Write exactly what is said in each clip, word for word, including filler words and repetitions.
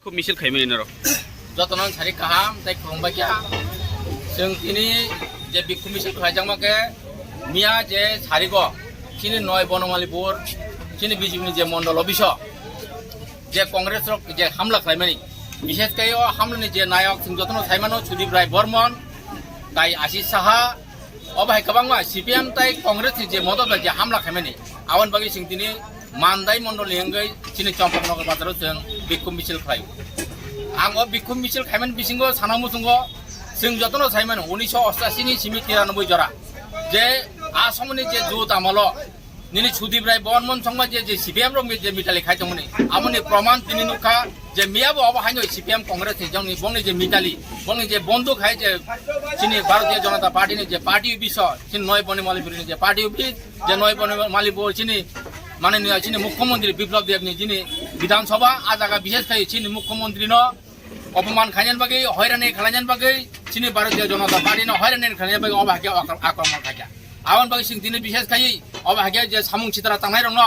Khub misil khaimani norok. Jotono sari kaham tei khulumbai kha. Chwng tini je bikhum misil khlaijakma khe miya je sarigo chini noi Bonomalipur chini B J P ni je mondol office o je Congress rok je hamla khlaimani, bishesh khe o hamlani je nayok chwng jotono saimano Sudip Rai Bormon, tai Ashish Saha, obo hai kwbangma C P M tai Congress ni je modot bai je hamla khaimani, aboni bagwi chwng tini Mandai mondol ni wngwi chini Champaknagar bazaro chwng bikhum misil khlai. Ang o bikhum misil khaimani bisingo sana muchungo chwng jotono saimano unisho ostashi ni simi tiranoboi jora je a somoni je jut amolo nini Sudip Rai Bormon songma je, je C P M rok je mitali khai tongmani, amoni proman tini nukha je miya bo obo haino C P M Congress ni jongni bongni je mitali, bongni je bonduk hai je chini Bharatiya Janata Party ni je party office o, chini noi Bonomalipur ni je party office, je noi Bonomalipur chini mananiya chini Mukhyamantri Biplab Deb ni chini Bidhan Sabha, a jaga bishesh khai chini Mukhyamantri no Opoman khainani bagwi, hoirani khlainani bagwi, chini Bharatiya Janata Party no hoirani khlainani bagwi obo hakhe akra-, akromon khaikha. Aboni bagwi chwng tini bishesh khaiwi obo hakhe je samung sitra tangnai rokno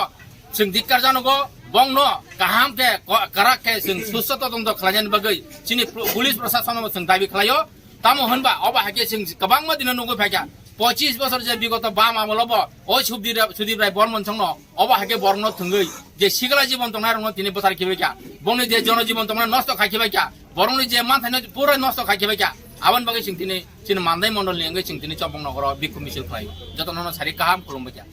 chwng dikkar janogo, bongno kaham khe ko-, kwrak khe chwng susto todonto khlainani bagwi chini pu-, police proshasonno chwng dabi khlaio. Tamo hwnba obo hakhe chwng kwbangma dino nugwi phaikha. Pochis bosor je bigoto bam amolo bo o Sudip Rai, Sudip Rai Bormon songno obo hakhe borokno thwngwi je sikla jibon tongnai rokno tini bwthar khibai kha, bongni je jono jibon tongnai nosto khai khibai kha, borokni je manthaino pura nosto khai khibai kha. Aboni bagwi chwng tini chini Mandai mondol ni wngwi chwng tini Champaknagar o bikhum misil khlai. Jotono sari kaham khulumbai kha.